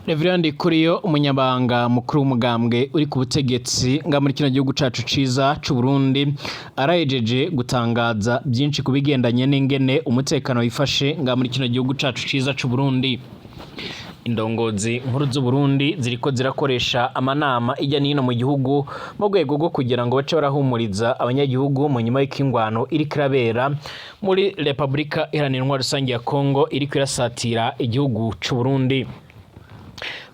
Reverend Kuriyo, umunyabanga mukuru w'umugambwe uri ku butegetsi nga muri kino gihugu cacu ciza c'u Burundi, arahejeje gutangaza byinshi ku bigendanye n'ingene umutekano wifashe nga muri kino gihugu cacu ciza c'u Burundi. Indongozi nkuru z'u Burundi ziriko zirakoresha amanama ijya n'ino mu gihugu mu rwego rwo kugira ngo bace barahumuriza abanyagihugu mu nyuma y'uko ingwano iriko irabera muri Repubulika Iharanira Intwaro Rusange ya Kongo iriko irasatira igihugu c'u Burundi.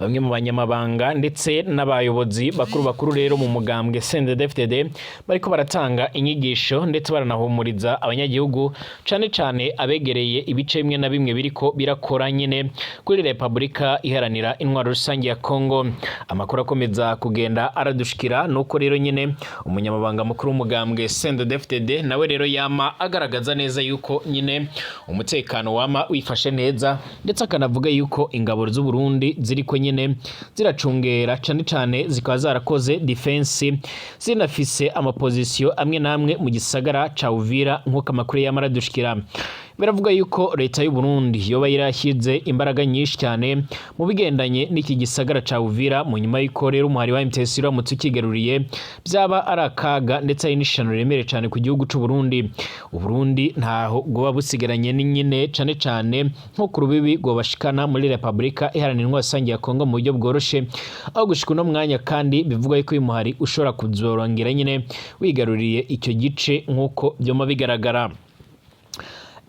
Bamwe mu banyamabanga ndetse n'abayobozi bakuru bakuru rero mu mugambwe CNDD-FDD bariko baratanga inyigisho ndetse baranahumuriza abanyagihugu, cane cane abegereye ibice bimwe na bimwe biriko birakora nyene kuri Repubulika Iharanira Intwaro Rusange ya Kongo. Amakuru akomeza kugenda aradushikira nuko rero nyene umunyamabanga mukuru w'umugambwe CNDD-FDD nawe rero yama agaragaza neza yuko nyine umutekano wama wifashe neza, ndetse akanavuga yuko ingabo z'u Burundi ziriko nyene ziracungera, cane cane zikaba zarakoze defense, zinafise amapozisiyo amwe n'amwe mu gisagara ca Uvira. Nk'uko amakuru yama aradushikira, biravuga yuko leta y'u Burundi yoba yarashyize imbaraga nyinshi cyane mu bigendanye n'iki gisagara ca Uvira, mu nyuma y'uko rero umuhari wa MTS uramutse ukigaruriye byaba ari akaga ndetse ari n'ishano riremereye cyane ku gihugu c'u Burundi. Uburundi ntaho bwoba busigaranye n'inyine, cane cane nko ku rubibi rwobashikana muri Repubulika Iharanira Intwaro Rusange ya Kongo mu buryo bworoshe, aho gushika uno mwanya kandi bivugwa yuko uyu muhari ushobora kuzorongera nyine wigaruriye icyo gice nk'uko byoma bigaragara.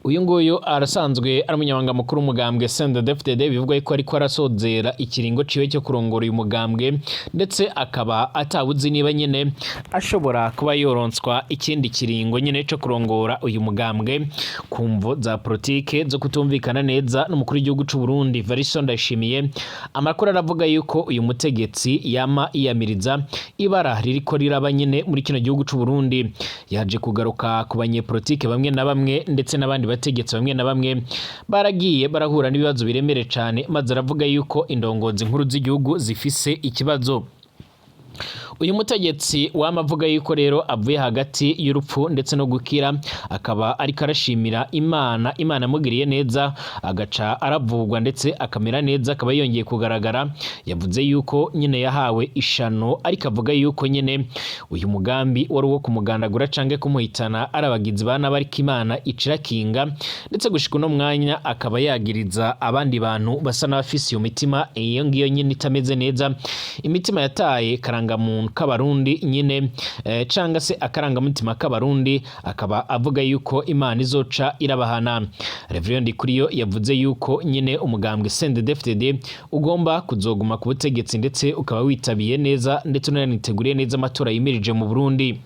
Uyu nguyu arasanzwe ari umunyamabanga mukuru w'umugambwe CNDD-FDD, bivugwa yuko ariko arasozera ikiringo ciwe cyo kurongora uyu mugambwe, ndetse akaba atawuzi niba nyine ashobora kuba yoronswa ikindi kiringo nyine co kurongora uyu mugambwe ku mvo za politike zo kutumvikana neza n'umukuru w'igihugu c'u Burundi Evariste Ndayishimiye. Amakuru aravuga yuko uyu mutegetsi yama yiyamiriza ibara ririko riraba nyine muri kino gihugu c'u Burundi. Yaje kugaruka ku banyepolitike bamwe na bamwe ndetse n'abandi bategetsi bamwe na bamwe baragiye barahura n'ibibazo biremereye cane, maze aravuga yuko indongozi nkuru z'igihugu zifise ikibazo. Uyu mutegetsi wama avuga yuko rero avuye hagati y'urupfu ndetse no gukira, akaba ariko arashimira Imana, Imana amugiriye neza agaca aravugwa ndetse akamera neza, akaba yongeye kugaragara. Yavuze yuko nyine yahawe ishano, ariko avuga yuko nyine uyu mugambi wari uwo kumugandagura canke kumuhitana ari abagizi ba nabi, ariko Imana icirakinga, ndetse gushika uno mwanya akaba yagiriza abandi bantu basa n'abafise iyo mitima iyo ngiyo nyine itameze neza, imitima yataye karangamuntu k'Abarundi nyine, canga se akarangamutima k'Abarundi, akaba avuga yuko Imana izoca irabahana. Reverend Ndikuriyo yavuze yuko nyine umugambwe CNDD-FDD ugomba kuzoguma ku butegetsi, ndetse ukaba witabiye neza ndetse unaniteguriye neza amatora yimirije mu Burundi.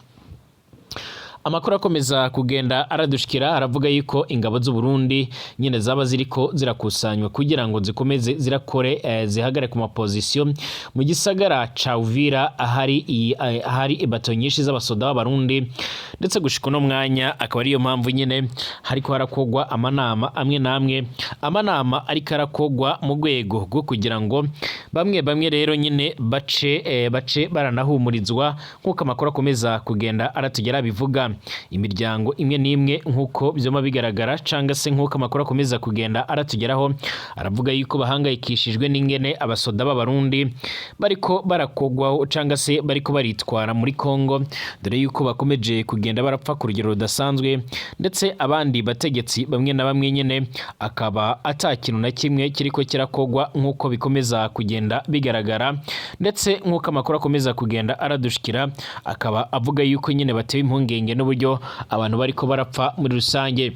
Amakuru akomeza kugenda aradushikira aravuga yuko ingabo z'u Burundi nyine zaba ziriko zirakusanywa kugira ngo zikomeze zirakore, zihagare ku mapozisiyo mu gisagara ca Uvira, ahari ibato nyinshi z'abasoda b'Abarundi, ndetse gushika uno mwanya akaba ariyo mpamvu nyine hariko harakogwa amanama amwe n'amwe, amanama ariko arakogwa mu rwego rwo kugira ngo bamwe bamwe rero nyine bace baranahumurizwa. Nk'uko amakuru akomeza kugenda aratugera bivuga, imiryango imwe n'imwe, nk'uko byoma bigaragara canga se nk'uko amakuru akomeza kugenda aratugeraho, aravuga yuko bahangayikishijwe n'ingene abasoda b'Abarundi bariko barakogwaho canga se bariko baritwara muri Kongo, dore yuko bakomeje kugenda barapfa ku rugero rudasanzwe, ndetse abandi bategetsi bamwe na bamwe nyene akaba ata kintu na kimwe kiriko kirakogwa nk'uko bikomeza kugenda bigaragara. Ndetse nk'uko amakuru akomeza kugenda aradushikira, akaba avuga yuko nyine batewe impungenge n'uburyo abantu bariko barapfa muri rusange.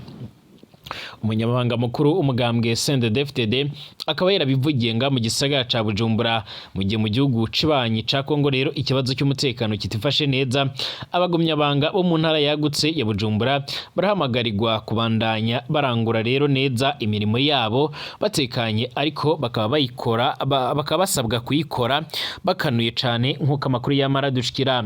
Umunyamabanga mukuru umugambwe CNDD-FDD akaba yarabivugiye nga mu gisagara ca Bujumbura, mu gihe mu gihugu cibanyi ca Kongo rero ikibazo cy'umutekano kitifashe neza. Abagumyabanga bo mu ntara yagutse ya Bujumbura barahamagarirwa kubandanya barangura rero neza imirimo yabo batekanye, ariko bakaba bayikora bakaba basabwa kuyikora bakanuye cane, nk'uko amakuru yamara dushikira.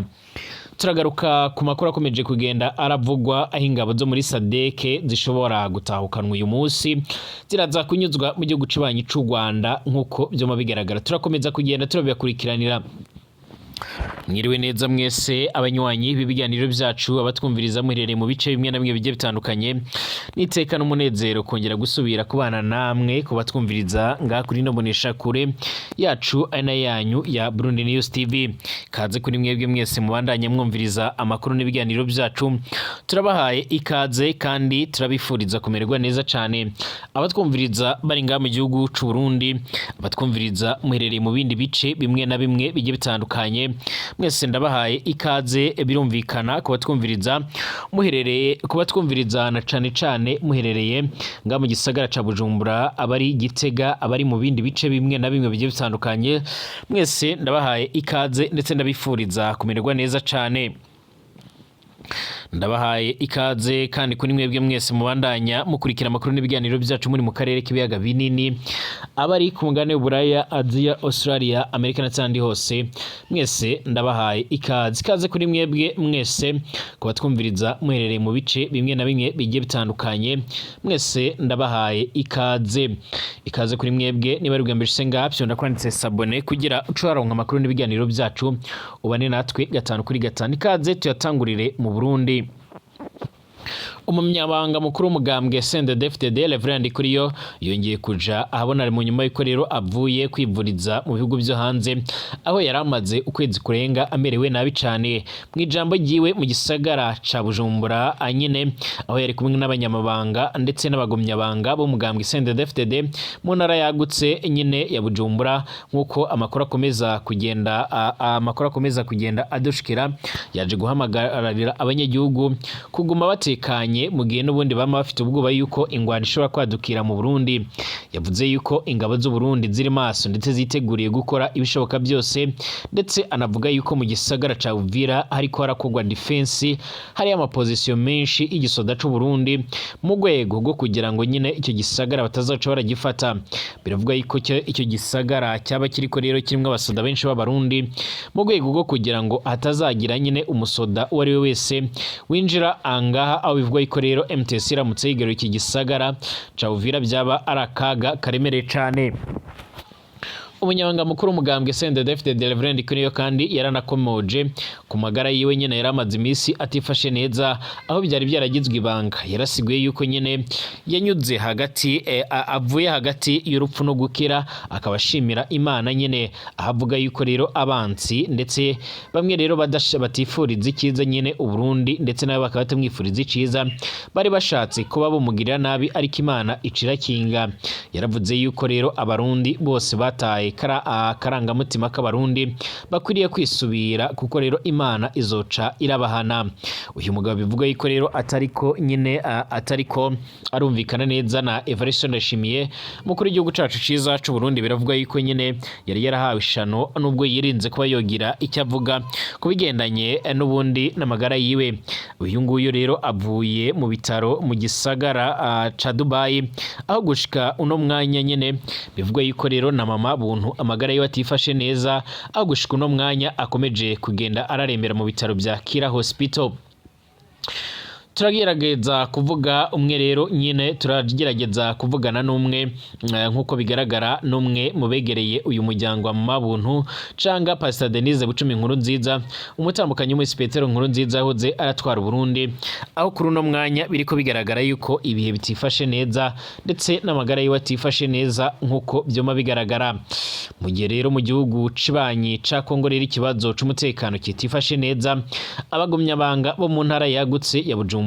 Turagaruka ku makuru akomeje kugenda aravugwa, aho ingabo zo muri SADC zishobora gutahukanwa uyu munsi, ziraza kunyuzwa mu gihugu cibanyi c'u Rwanda, nk'uko vyoma bigaragara. Turakomeza kugenda turabibakurikiranira. Mwiriwe neza mwese abanywanyi b'ibiganiro byacu, abatwumviriza muherereye mu bice bimwe na bimwe bigiye bitandukanye. Niteka n'umunezero kongera gusubira kubana namwe, kubatwumviriza ngaha kuri ino mboneshakure yacu ari nayo yanyu ya Burundi News TV. Kaze kuri mwebwe mwese mubandanye mwumviriza amakuru n'ibiganiro byacu, turabahaye ikaze kandi turabifuriza kumererwa neza cyane. Abatwumviriza bari ngaha mu gihugu c'u Burundi, abatwumviriza muherereye mu bindi bice bimwe na bimwe bigiye bitandukanye, mwese ndabahaye ikaze. Birumvikana kubatwumviriza muherereye, kubatwumviriza na cane cane muherereye ngaha mu gisagara ca Bujumbura, abari Gitega, abari mu bindi bice bimwe na bimwe bigiye bitandukanye, mwese ndabahaye ikaze ndetse ndabifuriza kumererwa neza cane. Ndabahaye ikaze kandi kuri mwebwe mwese mubandanya mukurikira amakuru n'ibiganiro byacu muri mu karere k'ibiyaga binini, abari ku mugabane w'Uburaya, Aziya, Australia, Amerika n'ahandi hose, mwese ndabahaye ikaze. Ikaze kuri mwebwe mwese kubatwumviriza muherereye mu bice bimwe na bimwe bigiye bitandukanye, mwese ndabahaye ikaze. Ikaze kuri mwebwe niba ari ubwa mbere ushitse ngaha, fyonda kwanditse s'abonner kugira uce waronka amakuru n'ibiganiro byacu, ubane natwe gatanu kuri gatanu. Ikaze tuyatangurire mu Burundi. Umunyamabanga mukuru w'umugambwe CNDD-FDD, Reverend Ndikuriyo, yongeye kuja ahabona mu nyuma y'uko rero avuye kwivuriza mu bihugu vyo hanze, aho yari amaze ukwezi kurenga amerewe nabi cane. Mu ijambo ryiwe mu gisagara ca Bujumbura anyine, aho yari kumwe n'abanyamabanga ndetse n'abagumyabanga b'umugambwe CNDD-FDD mu ntara yagutse nyine ya Bujumbura, nk'uko amakuru akomeza kugenda adushikira, yaje guhamagarira abanyagihugu kuguma batekanye mu gihe n'ubundi bama bafite ubwoba yuko ingwano ishobora kwadukira mu Burundi. Yavuze yuko ingabo z'u Burundi ziri maso ndetse ziteguriye gukora ibishoboka byose, ndetse anavuga yuko mu gisagara ca Uvira hariko harakorwa defense, hari amapozisiyo menshi y'igisoda c'u Burundi mu rwego rwo kugira ngo nyine icyo gisagara batazaca baragifata. Biravuga yuko icyo gisagara cyaba kiriko rero kirimwo abasoda benshi b'Abarundi mu rwego rwo kugira ngo hatazagira nyine umusoda uwo ari we wese winjira angaha, aho bivugwa yuko rero MTC iramutse yigaruye iki gisagara ca Uvira byaba ari akaga karemereye cane. Umunyamabanga mukuru w'umugambwe CNDD-FDD, Reverend Ndikuriyo, kandi yaranakomoje ku magara yiwe nyene yari amaze iminsi atifashe neza, aho byari byaragizwe ibanga. Yarasiguye yuko nyene yanyuze hagati avuye hagati y'urupfu no gukira, akaba ashimira Imana nyene, aho avuga yuko rero abansi ndetse bamwe rero batifuriza icyiza nyene Uburundi, ndetse nabo bakaba batamwifuriza iciza, bari bashatse kuba bumugirira nabi, ariko Imana icirakinga. Yaravuze yuko rero Abarundi bose bataye akarangamutima k'Abarundi bakwiriye kwisubira, kuko rero Imana izoca irabahana. Uyu mugabo bivuga yuko rero atariko nyine atariko arumvikana neza na Evariste Ndayishimiye, mukuru w'igihugu cacu ciza c'u Burundi. Biravuga yuko nyine yari yarahawe ishano, nubwo yirinze kuba yogira icyo avuga ku bigendanye n'ubundi n'amagara yiwe. Uyu nguyu rero avuye mu bitaro mu gisagara ca Dubai, aho gushika uno mwanya nyene bivugwa yuko rero na mama Buntu amagara yiwe atifashe neza, aho gushika uno mwanya akomeje kugenda ararembera mu bitaro bya Kira Hospital. Turagerageza kuvuga umwe rero nyine, turagerageza kuvugana n'umwe, nk'uko bigaragara n'umwe mu begereye uyu muryango wa Mama Buntu canga Pastor Denise Bucumi Nkuru Nziza, umutambukanyi w'Umusi Petero Nkuru Nziza yahoze aratwara Burundi, aho kuri uno mwanya biriko bigaragara yuko ibihe bitifashe neza ndetse n'amagara yiwe atifashe neza nk'uko vyoma bigaragara. Mu gihe rero mu gihugu cibanyi ca Kongo rero ikibazo c'umutekano kitifashe neza, abagumyabanga bo mu ntara yagutse ya Bujumbura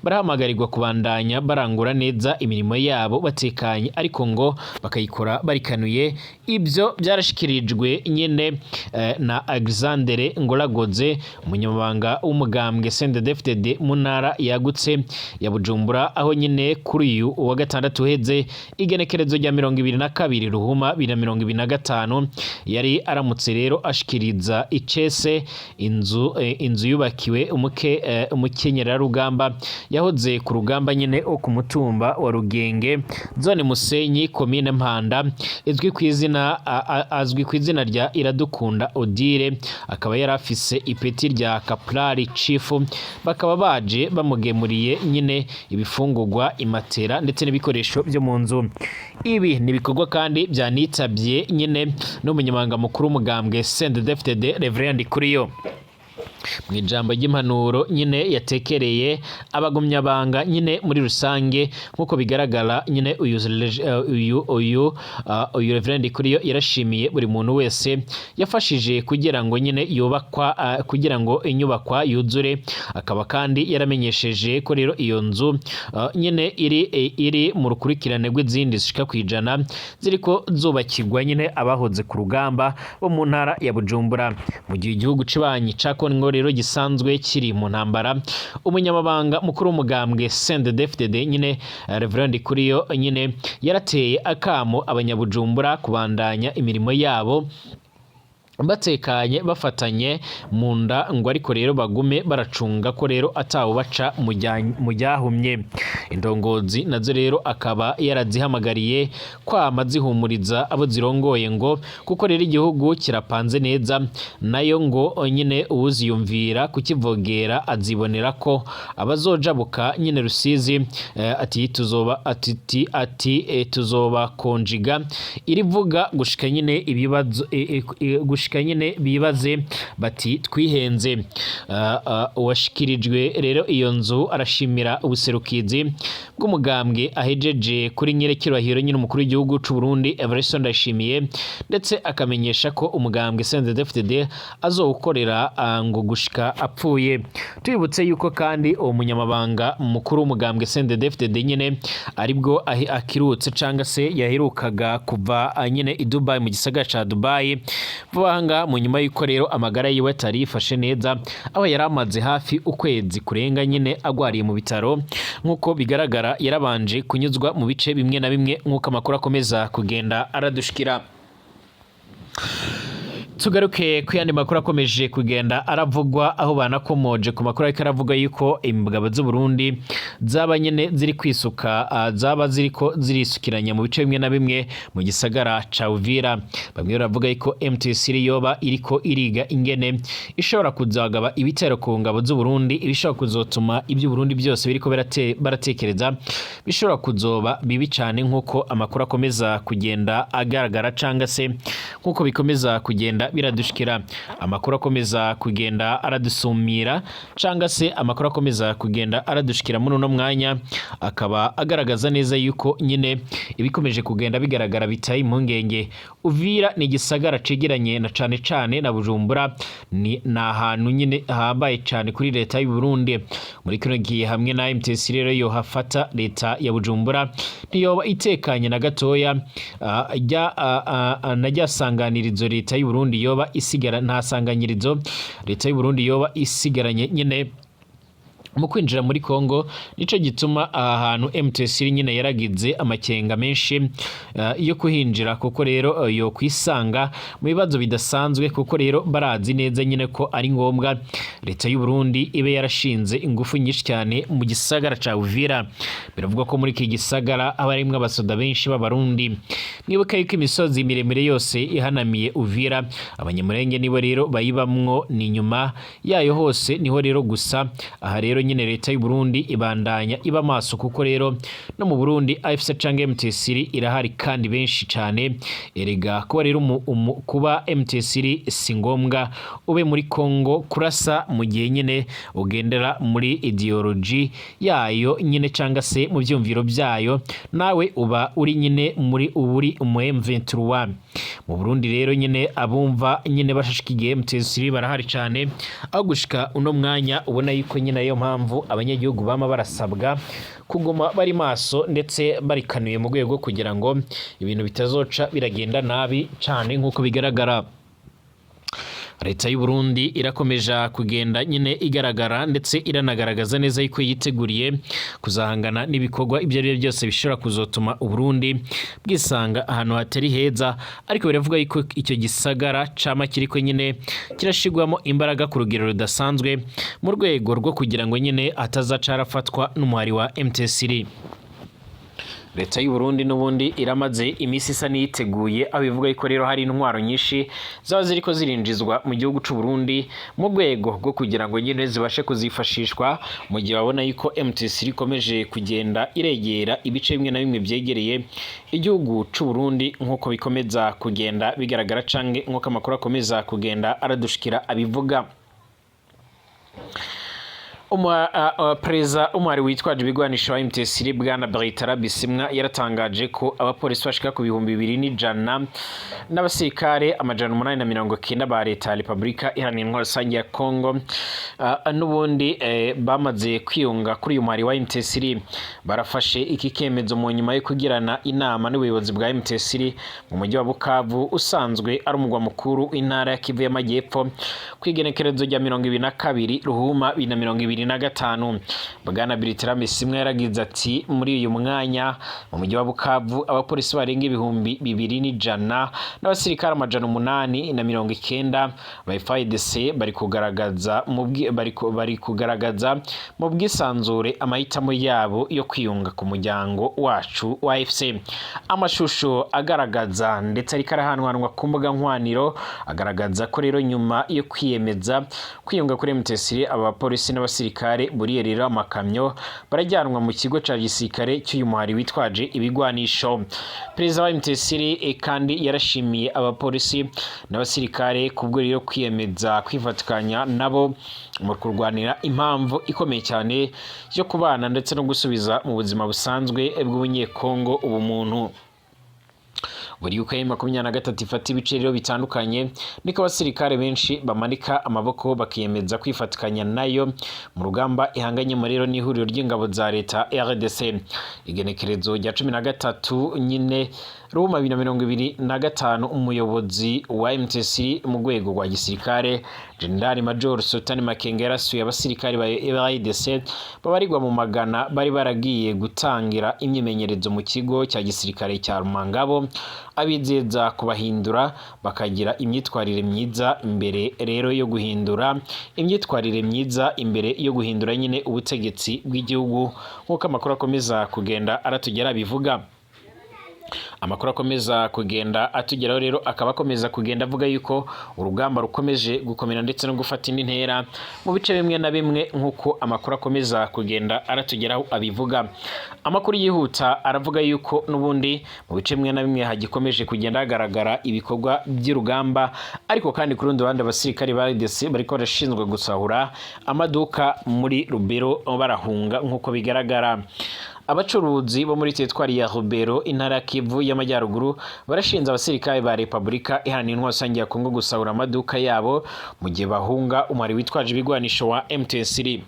barahamagarirwa kubandanya barangura neza imirimo yabo batekanye, ariko ngo bakayikora barikanuye. Ibyo byarashikirijwe nyene na Alexandre Ngoragoze, umunyamabanga w'umugambwe CNDD-FDD mu ntara yagutse ya Bujumbura, aho nyine kuri uyu wa gatandatu uheze, igenekerezo rya 22 Ruhuma 2025, yari aramutse rero ashikiriza icese inzu yubakiwe umukenyerarugamba. rugamba yahoze ku rugamba nyene wo ku mutumba wa Rugenge, zone Musenyi, komine Mpanda, izwi ku izina azwi ku izina rya Iradukunda Odile, akaba yari afise ipeti rya Caporal Chief. Bakaba baje bamugemuriye nyine ibifungurwa, imatera ndetse n'ibikoresho byo mu nzu. Ibi ni ibikorwa kandi byanitabye nyine n'umunyamabanga mukuru w'umugambwe CNDD-FDD, Reverend Ndikuriyo. Mu ijambo ry'impanuro nyine yatekereye abagumyabanga nyine muri rusange, nk'uko bigaragara nyine, uyu Reverend Ndikuriyo yarashimiye buri muntu wese yafashije kugira ngo nyine yubakwa, kugira ngo inyubakwa yuzure. Akaba kandi yaramenyesheje ko rero iyo nzu nyine iri mu rukurikirane rw'izindi zishika ku 100 ziriko zubakirwa nyine abahoze ku rugamba bo mu ntara ya Bujumbura. Mu gihe igihugu cibanyi ca Kongo rero gisanzwe kiri mu ntambara, umunyamabanga mukuru w'umugambwe CNDD-FDD nyine, Reverend Ndikuriyo nyine yarateye akamo abanyabujumbura kubandanya imirimo yabo batekanye, bafatanye mu nda, ngo ariko rero bagume baracunga ko rero atawo baca mu ryahumye. Indongozi nazo rero akaba yarazihamagariye kwama zihumuriza abo zirongoye, ngo kuko rero igihugu kirapanze neza, nayo ngo nyine uwuziyumvira kukivogera azibonera ko abazojabuka nyine Rusizi, ati tuzoba ati tuzoba konjiga irivuga gushika nyine ibibazo, gushika nyine bibaze bati twihenze. Uwashikirijwe rero iyo nzu arashimira ubuserukizi bw'umugambwe ahejeje kuri nyerekirahiro nyine umukuru w'igihugu c'u Burundi, Evariste Ndayishimiye, ndetse akamenyesha ko umugambwe CNDD-FDD azowukorera ngo gushika apfuye. Tubibutse yuko kandi uwo munyamabanga mukuru w'umugambwe CNDD-FDD nyine aribwo akirutse canga se yaherukaga kuva nyine i Dubai, mu gisagara ca Dubai, vuba aha ngaha, mu nyuma y'uko rero amagara yiwe atari yifashe neza, aho yari amaze hafi ukwezi kurenga nyine agwariye mu bitaro. Nk'uko bigaragara, yarabanje kunyuzwa mu bice bimwe na bimwe, nk'uko amakuru akomeza kugenda aradushikira. Tugaruke ku yandi makuru akomeje kugenda aravugwa, aho banakomoje ku makuru ariko aravuga yuko ingabo z'u Burundi zaba nyene ziri kwisuka, zaba ziriko zirisukiranya mu bice bimwe na bimwe mu gisagara ca Uvira. Bamwe baravuga yuko MTC yoba iriko iriga ingene ishobora kuzagaba ibitero ku ngabo z'u Burundi, ibishobora kuzotuma ibyo Burundi byose biriko baratekereza bishobora kuzoba bibi cane, nk'uko amakuru akomeza kugenda agaragara canga se nk'uko bikomeza kugenda biradushikira. Amakuru akomeza kugenda aradusumira canga se amakuru akomeza kugenda aradushikira muri uno mwanya akaba agaragaza neza yuko nyine ibikomeje kugenda bigaragara bitaye impungenge. Uvira ni igisagara cegeranye na cane cane na Bujumbura, ni ahantu nyine hahambaye cane kuri leta y'u Burundi muri kino gihe. Hamwe na MTC rero yohafata, leta ya Bujumbura ntiyoba itekanye na gatoya. Na rya sanganirizo leta y'u Burundi yoba isigara, nta sanganyirizo leta y'u Burundi yoba isigaranye nyine mu kwinjira muri Kongo. Nico gituma aha hantu MTC nyine yaragize amakenga menshi yo kuhinjira, kuko rero yo kwisanga mu bibazo bidasanzwe, kuko rero barazi neza nyine ko ari ngombwa leta y'u Burundi ibe yarashinze ingufu nyinshi cyane mu gisagara ca Uvira. Biravugwa ko muri iki gisagara haba harimwo abasoda benshi b'Abarundi. Mwibuke yuko imisozi miremire yose ihanamiye Uvira Abanyamurenge nibo rero bayibamwo, ni nyuma yayo hose niho rero gusa. Aha rero nyine leta y'u Burundi ibandanya iba maso, kuko rero no mu Burundi AFC canke MTC irahari kandi benshi cane. Erega kuba rero kuba MTC si ngombwa ube muri Kongo kurasa, mu gihe nyine ugendera muri ideology yayo nyine canga se mu vyumviro byayo, nawe uba uri nyine muri uburi umu M23 mu Burundi. Rero nyine abumva nyine bashashikiye MTC barahari cane, aho gushika uno mwanya ubona yuko nyine ariyo mpamvu abanyagihugu bama barasabwa kuguma bari maso ndetse barikanuye mu rwego kugira ngo ibintu bitazoca biragenda nabi cane nk'uko bigaragara. Leta y'u Burundi irakomeje kugenda nyine igaragara, ndetse iranagaragaza neza yuko yiteguriye kuzahangana n'ibikorwa ibyo ari byo byose bishobora kuzotuma Uburundi bwisanga ahantu hatari heza. Ariko biravuga yuko icyo gisagara cama kiriko nyine kirashigwamo imbaraga ku rugero rudasanzwe, mu rwego rwo kugira ngo nyine atazaca arafatwa n'umuhari wa M23. Leta y'u Burundi n'ubundi iramaze iminsi isa n'iyiteguye, aho bivuga yuko rero hari intwaro nyinshi zaba ziriko zirinjizwa mu gihugu c'u Burundi, mu rwego rwo kugira ngo nyine zibashe kuzifashishwa mu gihe babona yuko M23 ikomeje kugenda iregera ibice bimwe na bimwe byegereye igihugu c'u Burundi, nk'uko bikomeza kugenda bigaragara canke nk'uko amakuru akomeza kugenda aradushikira abivuga. Perezida umuhari witwaje ibigwanisho wa M23, bwana Bertrand Bisimwa, yaratangaje ko abapolisi bashika ku 2100 n'abasirikare 890 ba leta ya Repubulika Iharanira Intwaro Rusange ya Congo n'ubundi bamaze kwiyunga kuri uyu muhari wa M23. Barafashe iki kemezo mu nyuma yo kugirana inama n'ubuyobozi bwa M23 mu mujyi wa Bukavu, usanzwe ari umugwa mukuru w'intara ya Kivu y'Amajyepfo, kw'igenekerezo rya 22 Ruhuma 2025. Bwana Bertrand Bisimwa yaragize ati: "Muri uyu mwanya mu mujyi wa Bukavu abapolisi barenga 2100 n'abasirikare 890 ba FARDC bari kugaragaza mu bwisanzure amahitamo yabo yo kwiyunga ku muryango wacu wa AFC." Amashusho agaragaza ndetse ariko arahanwanwa ku mbuga nkoranyambaga agaragaza ko rero nyuma yo kwiyemeza kwiyunga kuri M23, aba bapolisi n'abasirikare buriye rero amakamyo barajyanwa mu kigo ca gisirikare cy'uyu muhari witwaje ibigwanisho. Perezida wa M23 kandi yarashimiye abapolisi n'abasirikare kubwo rero kwiyemeza kwifatikanya nabo mu kurwanira impamvu ikomeye cyane yo kubana ndetse no gusubiza mu buzima busanzwe bw'Ubunyekongo ubumuntu. Buri uko M23 ifata ibice rero bitandukanye, niko abasirikare benshi bamanika amaboko bakiyemeza kwifatikanya nayo mu rugamba ihanganyemo rero n'ihuriro ry'ingabo za leta RDC. Igenekerezo rya 13 nyine Ruhuma 2025, umuyobozi wa M23 mu rwego rwa gisirikare, General Major Sultani Makenga, yarasuye abasirikare ba RDC babarirwa mu magana bari baragiye gutangira imyimenyerezo mu kigo cya gisirikare cya Rumangabo, abizeza kubahindura bakagira imyitwarire myiza imbere rero yo guhindura imyitwarire myiza imbere yo guhindura nyine ubutegetsi bw'igihugu, nk'uko amakuru akomeza kugenda aratugera bivuga. Amakuru akomeza kugenda atugeraho rero akaba akomeza kugenda avuga yuko urugamba rukomeje gukomera ndetse no gufata indi ntera mu bice bimwe na bimwe, nk'uko amakuru akomeza kugenda aratugeraho abivuga. Amakuru yihuta aravuga yuko n'ubundi mu bice bimwe na bimwe hagikomeje kugenda hagaragara ibikorwa by'urugamba, ariko kandi ku rundi ruhande abasirikari ba RDC bariko barashinzwe gusahura amaduka muri Rubero barahunga, nk'uko bigaragara. Abacuruzi bo muri teritwari ya Rubero, intara ya Kivu y'Amajyaruguru, barashinze abasirikare ba Repubulika Iharanira Intwaro Rusange ya Kongo gusahura amaduka yabo mu gihe bahunga umuhari witwaje ibigwanisho wa M23.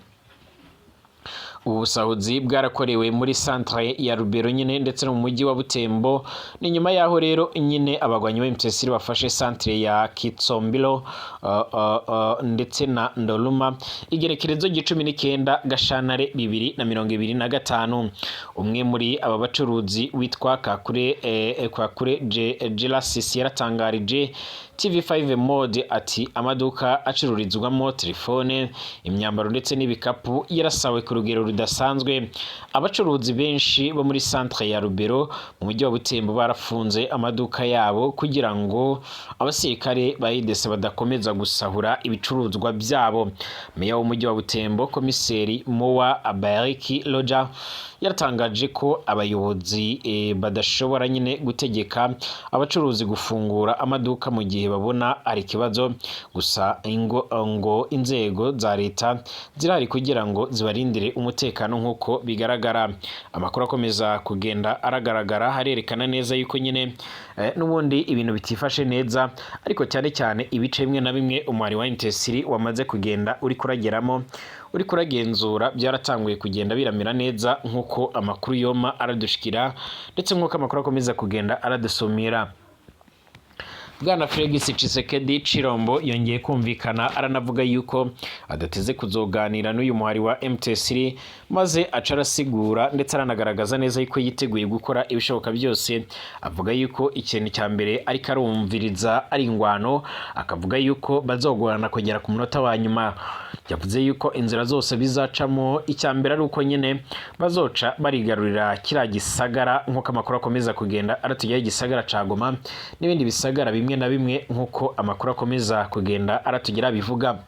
Ubu busahuzi bwarakorewe muri centre ya Rubero nyine ndetse no mu mujyi wa Butembo. Ni nyuma yaho rero nyine abagwanyi ba M23 bafashe centre ya Kitsombiro ndetse na Ndoluma igerekerezo 19 Gashyantare 2025. Umwe muri aba bacuruzi witwa Kakure Gelasis yaratangarije TV5 Mode ati: "Amaduka acururizwamo telefone, imyambaro ndetse n'ibikapu yarasawe ku rugero rudasanzwe. Abacuruzi benshi bo muri centre ya Rubero mu mujyi wa Butembo barafunze amaduka yabo kugira ngo abasirikare ba RDC badakomeza gusahura ibicuruzwa byabo." Meya w'umujyi wa Butembo, komiseri Moa Abariki Roger, yaratangaje ko abayobozi badashobora nyine gutegeka abacuruzi gufungura amaduka mu gihe babona ari ikibazo gusa, ngo inzego za leta zirahari kugira ngo zibarindire umutekano. Nk'uko bigaragara, amakuru akomeza kugenda aragaragara harerekana neza yuko nyine n'ubundi ibintu bitifashe neza, ariko cyane cyane ibice bimwe na bimwe umuhari wa M23 wamaze kugenda uri kurageramo, uri kuragenzura, byaratanguye kugenda biramera neza, nk'uko amakuru yoma aradushikira ndetse nk'uko amakuru akomeza kugenda aradusumira. Bwana Felix Tshisekedi Chilombo yongeye kumvikana, aranavuga yuko adateze kuzoganira n'uyu muhari wa M23, maze aca arasigura ndetse aranagaragaza neza yuko yiteguye gukora ibishoboka byose. Avuga yuko ikintu cya mbere ariko arumviriza ari ingwano, akavuga yuko bazogorana kugera ku munota wa nyuma. Yavuze yuko inzira zose bizacamo, icya mbere ari uko nyine bazoca barigarurira kiriya gisagara, nk'uko amakuru akomeza kugenda aratugeraho, igisagara ca Goma n'ibindi bisagara bimwe na bimwe, nk'uko amakuru akomeza kugenda aratugeraho bivuga.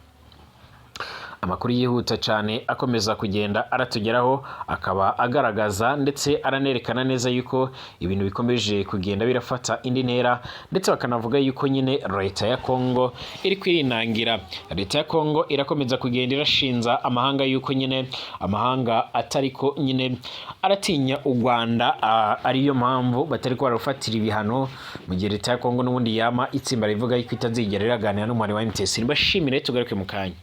Amakuru yihuta cyane akomeza kugenda aratugeraho akaba agaragaza ndetse aranerekana neza yuko ibintu bikomeje kugenda birafata indi ntera, ndetse bakanavuga yuko nyine leta ya Kongo iri kwirinangira. Leta ya Kongo irakomeza kugenda irashinza amahanga yuko nyine amahanga atariko nyine aratinya u Rwanda, ariyo mpamvu batari ko bararufatira ibihano, mu gihe leta ya Kongo n'ubundi yama itsimba rivuga yuko itazigera iraganira n'umuhari wa M23. Mbashimire, tugaruke mu kanya.